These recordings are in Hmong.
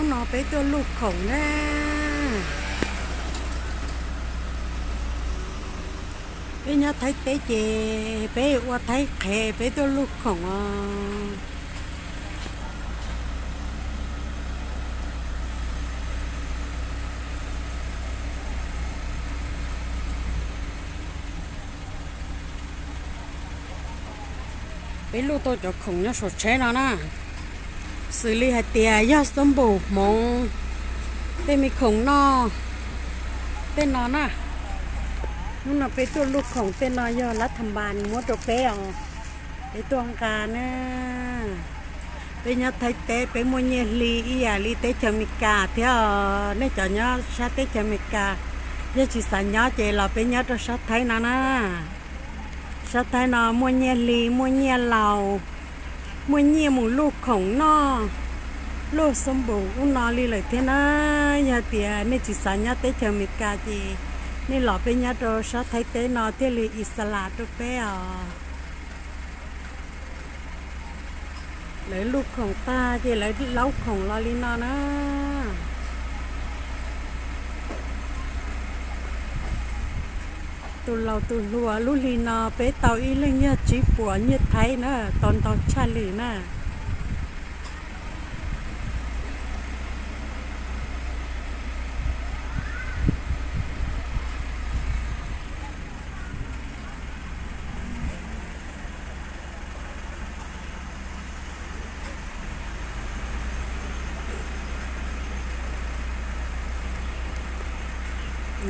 No peb tuaj luj khoom na. Peb nyob Thaib teb ces peb ua Thaib qhev, peb tuaj luj khoom os. Peb luj tau cov khoom nyob saum tsheb no na. Xws li hais tias yog xab npum hmoov, tej me khoom noj, tej no na. Hnub no peb tuaj luj khoom, tej no yog lab tham npas muab rau peb os. Peb tuaj nqa na. Peb nyob Thaib teb peb muaj nyiaj hli ib yam li teb chaws Amelikas thiab os. Nej cov nyob sab teb chaws Amelikas, yog tsis xav nyob ces los peb nyob rau sab Thaib no na. Sab Thaib no muaj nyiaj hli, muaj nyiaj laus, muaj nyiaj mus luj khoom noj, luj xab npum ub no li lawm thiab na. Yog tias nej tsis xav nyob teb chaws Amelikas ces nej los peb nyob rau sab Thaib teb no thiaj li ixalas rau peb os. Lawv luj khoom tag ces lawv laub khoom los li no na. Tus laus tus hluas lub hli no peb tau ib leeg yog tsib puas nyiaj Thaib na, tau ntau tshaj li na.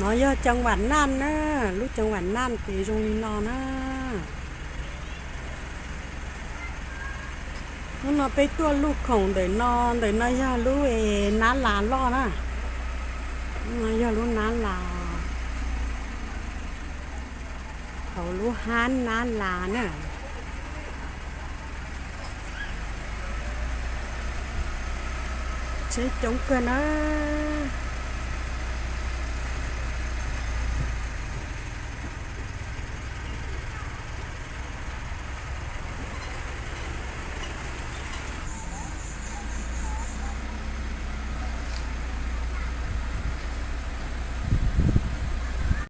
No yog cov vam naj na, lub cov vam naj ces zoo li no na. Hnub no peb tuaj luj khoom ntawm no, ntawm no yog lub nab las loj na. Hnub no yog lub nab las, hauv lub hab nab las na. Tsheb coob kawg na.